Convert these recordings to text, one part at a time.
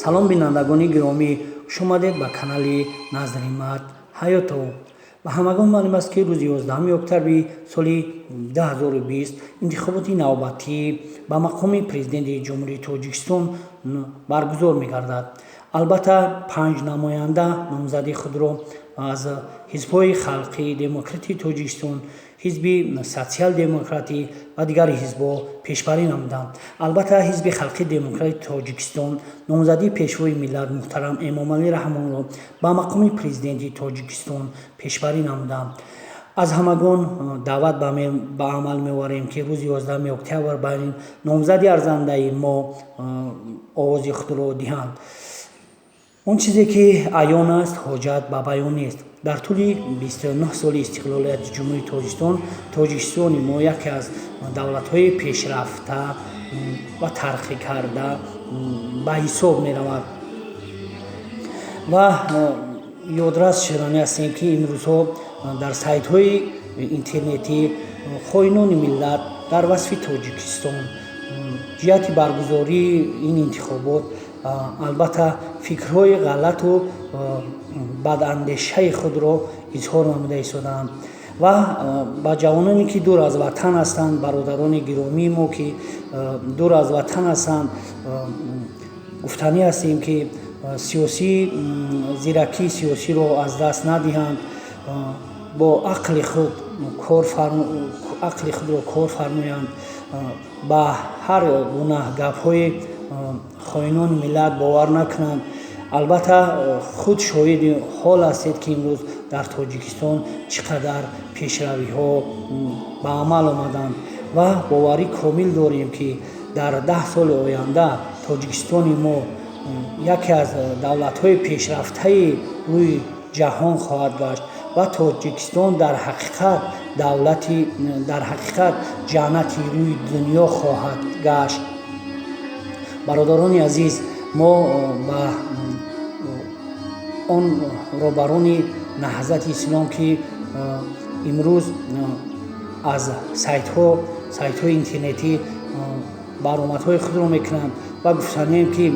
Салом, бинандагони гиромӣ, хуш омадед ба канали Назримат Ҳаётов. Ба ҳамагон маълум аст, ки рӯзи 11 октябри соли 2020 интихоботи навбатӣ ба мақоми Президенти Ҷумҳурии Тоҷикистон баргузор мегардад. Албатта, панҷ намоянда номзадии худро аз ҳизбҳои Халқи Демократии Тоҷикистон, Ҳизби Социал-Демократӣ ва дигар ҳизбҳо пешбарӣ намуданд. Албатта, Ҳизби Халқи Демократии Тоҷикистон номзадии Пешвои миллат муҳтарам Эмомалӣ Раҳмонро ба мақоми Президенти Тоҷикистон пешбарӣ намуданд. Аз ҳамагон даъват ба амал меоварем, ки рӯзи 11 октябр ба ин номзади арзандаи мо овози худро диҳанд. Он чизе ки аён аст, ҳоҷат ба баён нест. Дар тӯли 29 соли истиқлолияти Ҷумҳурии Тоҷикистон Тоҷикистони мо яке аз давлатҳои пешрафта ва тараққӣ карда ба ҳисоб меравад. Ва ёдрас шуданӣ ҳастем, ки имрӯзҳо дар сайтҳои интернетӣ хоинони миллат дар васфи Тоҷикистон ҷиҳати баргузории ин интихобот, албатта, фикрҳои ғалату бадандешаи худро изҳор намуда истодаанд. Ва ба ҷавононе, ки дур аз ватан ҳастанд, бародарони гиромии мо, ки дур аз ватан ҳастанд, гуфтанӣ ҳастем, ки сиёсӣ зиракии сиёсиро аз даст надиҳанд, бо ақли худ ақли худро кор фармоянд, ба ҳар гуна гапҳои хоинони миллат бовар накунанд. Албатта, худ шоҳиди ҳол ҳастед, ки имрӯз дар Тоҷикистон чӣ қадар пешравиҳо ба амал омаданд, ва боварӣ комил дорем, ки дар 10 соли оянда Тоҷикистони мо яке аз давлатҳои пешрафтаи рӯи ҷаҳон хоҳад гашт ва Тоҷикистон дар ҳақиқат давлати, дар ҳақиқат ҷаннати рӯи дунё хоҳад гашт. Бародарони азиз, мо ба он роҳбарони Наҳзати Ислом, ки имрӯз аз сайтҳои интернетӣ баромадҳои худро мекунанд, ва гуфтанием, ки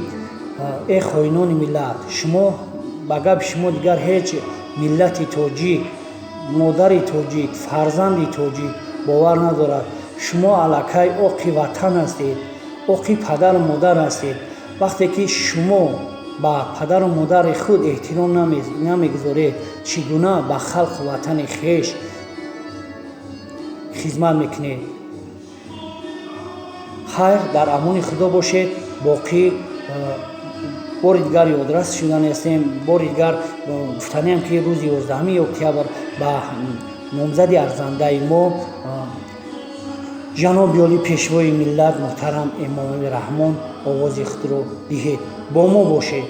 э хоинони миллат, шумо ба гапи шумо дигар ҳеҷ миллати тоҷик, модари тоҷик, фарзанди тоҷик бовар надорад. Шумо аллакай оқи ватан ҳастед, оқи падару модар ҳастед. Вақте ки шумо ба падару модари худ эҳтиром намегузоред, чӣ гуна ба халқу ватани хеш хизмат мекунед? Хайр, дар амони Худо бошед. Боқӣ бори дигар ёдрас шудани ҳастем, бори дигар гуфтаниам, ки рӯзи 11 октябр ба номзади арзандаи мо, ҷаноби олӣ, Пешвои миллат муҳтарам Эмомалӣ Раҳмон овози худро диҳед. Бо мо бошед.